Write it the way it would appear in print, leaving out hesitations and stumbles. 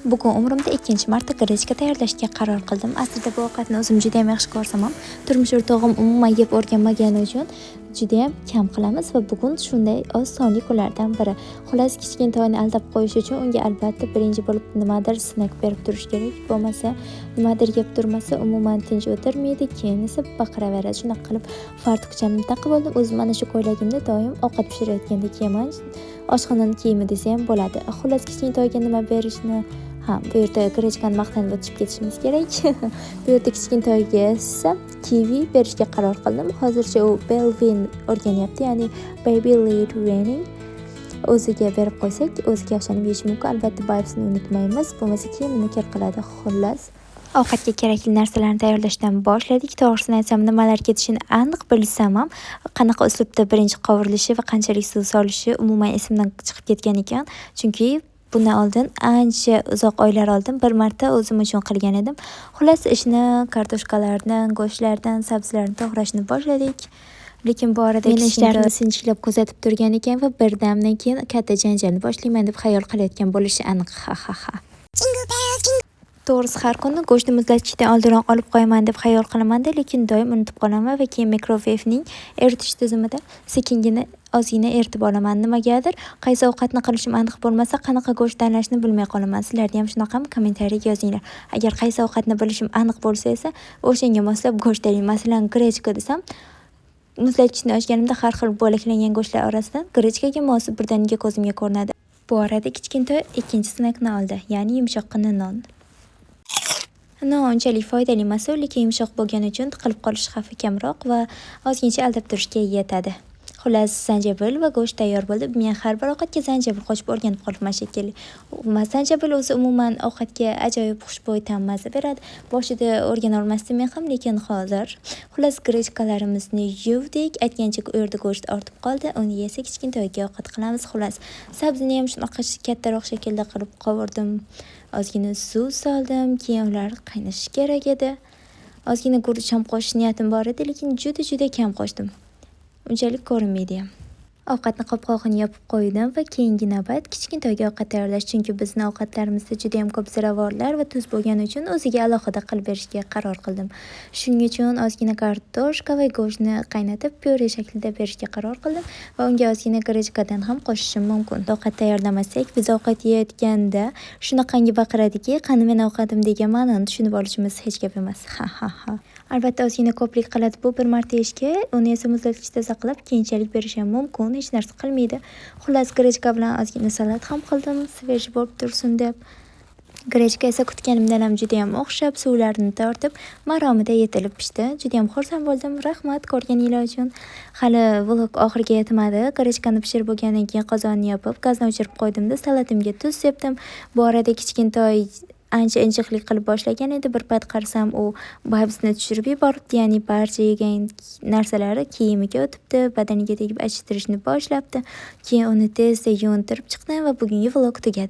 Bugun umrimda ikkinchi marta grechka tayyorlashga qaror qildim. Aslida bu ovqatni o'zim juda ham yaxshi ko'rsam ham, turmush o'rtog'im umuman yeb o'rganmagani uchun juda ham kam qilamiz va bugun shunday oz sonli kunlardan biri. Xullas, kichkintoyni aldab qo'yish uchun unga albatta birinchi bo'lib nimadir snack berib turish kerak. Bo'lmasa, nimadir yeb turmasa, umuman tinch o'tirmaydi, keyin esa baqiraveradi. Shunaqa qilib fartuqchamni taqib oldim. O'zim mana shu ko'ylagimni doim ovqat pishirayotganda kiyaman. Oshxonani kiyimi desa ham bo'ladi. Xullas, kichkintoyga nima berishni, ha, bu yerda grechkani maqtanib o'tib ketishimiz kerak. Bu yerda kichkintoyga esa kivi berishga qaror qildim. Hozircha u BLW o'rganyapti, ya'ni baby led weaning. O'ziga berib qo'ysak, o'ziga o'shanib yeyishi mumkin. Albatta Bibesni unutmaymiz, bo'lmasa kiyimini kir qiladi. Xullas, ovqatga kerakli narsalarni tayyorlashdan boshladik. To'g'risini aytsam, nimalar ketishini aniq bilsam ham, qanaqa uslubda birinchi qovurilishi va qanchalik suv solishi umuman esimdan chiqib ketgan ekan. Chunki bundan oldin, ancha uzoq oylar oldin bir marta o'zim uchun qilgan edim. Xullas, ishni kartoshkalarni, go'shtlardan, sabzilarni to'g'rashni boshladik. Lekin bu orada meni ishlarimni sinchiklab kuzatib turgan ekan va birdamdan keyin katta janjalni boshlayman deb xayol qilayotgan bo'lishi aniq. Ha ha ha. To'g'risi, har kuni go'shtni muzlatgichdan oldinroq olib qo'yaman deb xayol qilaman-da, lekin doim unutib qolaman va keyin mikroveynning eritish tizimida sekingina ozgina eritib olaman. Nimagadir qaysi ovqatni qilishim aniq bo'lmasa, qanaqa go'sht tanlashni bilmay qolaman. Sizlarda ham shunaqami? Kommentariyaga yozinglar. Agar qaysi ovqatni bilishim aniq bo'lsa esa, o'shanga moslab go'sht tanlayman. Masalan, grechka desam, muzlatgichni ochganimda har xil bo'laklangan go'shtlar orasidan grechkaga mosi birdaniga ko'zimga ko'rinadi. Bu orada kichkintoy ikkinchi snackni oldi, ya'ni yumshoqqina non. Non unchalik foydali emas, lekin yumshoq bo'lgani uchun tiqilib qolish xavfi kamroq va ozgincha aldab turishga yetadi. Xullas, zanjabil va go'sht tayyor bo'ldi. Men har bir ovqatga zanjabil qo'shib o'rganib qolibman shekilli. Zanjabil o'zi umuman ovqatga ajoyib xushbo'y ta'm, maza beradi. Boshida o'rgana olmasdim men ham, lekin hozir. Xullas, grechkalarimizni yuvdik. Aytgancha, u yerda go'sht ortib qoldi. Uni yesa, kichkintoyga ovqat qilamiz. Xullas, sabzini ham shunaqa kattaroq shaklda qilib qovurdim. Ozgina suv soldim, keyin ular qaynashi kerak edi. Ozgina guruch ham qo'shish niyatim bor edi, lekin juda-juda kam qo'shdim. Unchalik ko'rinmaydi ham. Ovqatni qopqog'ini yopib qo'ydim va keyingi navbat kichkintoyga ovqat tayyorlash, chunki bizni ovqatlarimizda juda ham ko'p ziravorlar va tuz bo'lgani uchun o'ziga alohida qilib berishga qaror qildim. Shuning uchun ozgina kartoshka va go'shtni qaynatib, pyure shaklida berishga qaror qildim va unga ozgina grechkadan ham qo'shishim mumkin. Ovqat tayyorlamasak, biz ovqat yeyotganda shunaqangi baqiradiki, qani meni ovqatim degan ma'noni tushunib olishimiz hech gap emas. Ha ha ha. Albatta, ozgina ko'plik qiladi bu bir marta yeyishga, uni esa muzlatgichda saqlab, keyinchalik berish ham mumkin, hech narsa qilmaydi. Xullas, grechka bilan ozgina salat ham qildim, свежий bo'lib tursin deb. Grechka esa kutganimdan ham juda ham o'xshab, suvlarini tortib, maromida yetilib pishdi. Juda ham xursand bo'ldim. Rahmat ko'rganinglar uchun. Hali vlog oxiriga yetmadi. Grechkani pishirib bo'lgandan keyin qozonni yopib, gazni o'chirib qo'ydimda, salatimga tuz sepdim. Bu orada kichkintoy ancha injiqlik qilib boshlagan edi. Bir payt qarasam, u Bibesni tushirib yuboribdi, ya'ni barcha yegan narsalari kiyimiga o'tibdi, badaniga tegib achishtirishni boshlabdi. Keyin uni tezda yuvintirib chiqdim va bugungi vlog tugadi.